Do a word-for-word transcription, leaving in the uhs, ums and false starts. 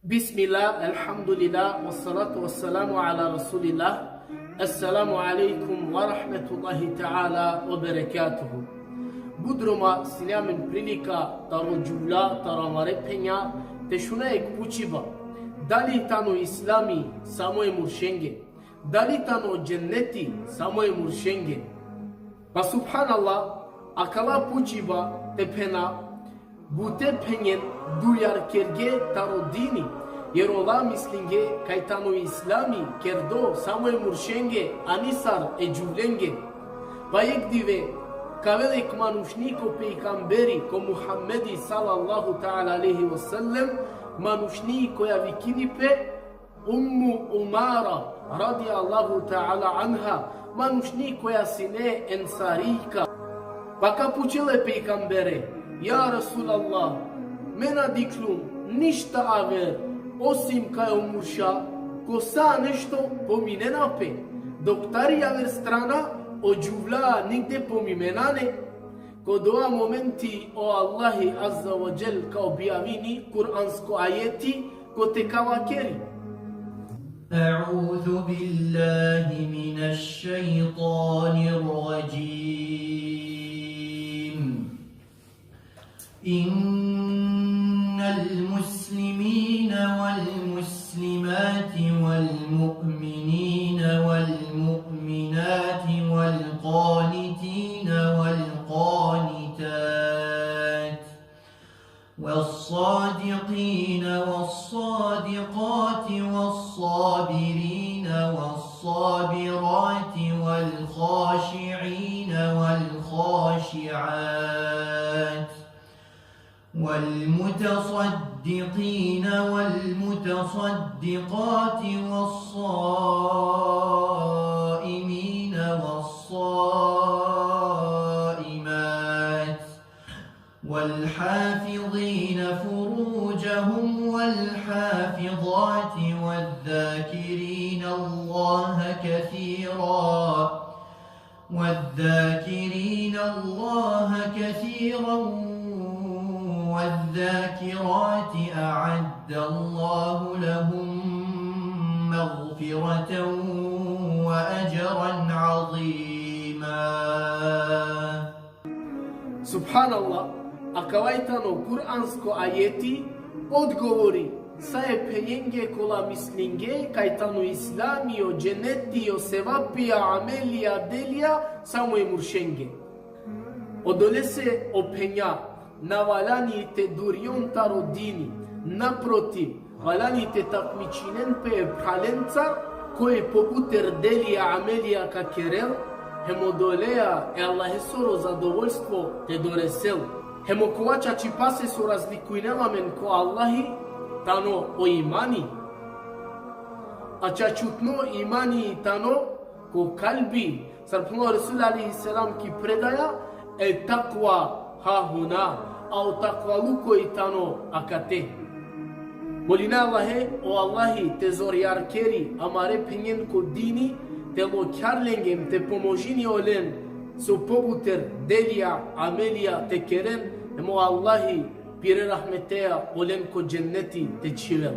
Bismillah, elhamdulillah, wassalatu wassalamu ala rasulillah. Assalamu alaikum wa rahmatullahi ta'ala wa barakatuhu. But Roma sine amen prilika taro džuvlja, taro amare phenja, te šuna jekh pučiba. Dali tano islami samo e muršenge? Dali tano dženneti samo e muršenge? Pa subhanallah, akala pučiba te phena, bute phenjen durjarkerge taro dini, jer ola mislinge kaj tano islami kerdo samo e muršenge, a nisar e džuvlenge. Pa jekh dive, ka avel jekh manušni ko pejgamberi, ko Muhammedi sallallahu ta'ala alejhi ve sellem, manušni koja vikini pe Ummu Umara, radijallahu ta'ala anha, manušni koja sine ensarijka. Pa ka pučel e pejgambere: Ja Resulallah, me na dikhlum ništa aver osim kaj o murša, ko sa nešto pominena pe, dok tari aver strana o džuvlja nigde pomimena nane. Ko dova momenti o Allahi azza ve dželle ka objavini kuransko ajeti, kote ka vakeri: أعوذ بالله من الشيطان الرجيم. إن المسلمين والمسلمات والمؤمنين والمؤمنات والقانتين والقانتات والصادقين والصادقات والصابرين والصابرات والخاشعين والخاشعات والمتصدقين والمتصدقات والصائمين والصائمات والحافظين فروجهم والحافظات والذاكرين الله كثيرا والذاكرين الله كثيرا والذاكرات أعد الله لهم مغفرة وأجرا عظيما. Subhanallah, akava i tano kuransko ajeti, odgovori sa e phenjenge kola mislinge kaj tano islami, o dženeti, o sevapija, amelija, delija, samo e muršenge. Odolese o phenja, na valjani te durjon taro dini, naprotiv, valjani te takmičinen pe e phralencar, koj pobuter delija, amelija ka kerel, hem odoleja e Allahesoro zadovoljstvo te doresel. Hem okova čačipase so razlikujnela amen ko Allahi, tano o imani. A čačutno imani tano ko kalbi, sar phenela o Resul alejhi selam ki predaja: e takva hahuna, a o takvaluko i tano akate. Molina Allahe, o Allahi te zorjarkeri amare phenjen ko dini, te lokjar lenge, te pomožini olen so pobuter delija, amelija te keren, hem o Allahi pire rahmeteja olen ko dženneti te čhivel.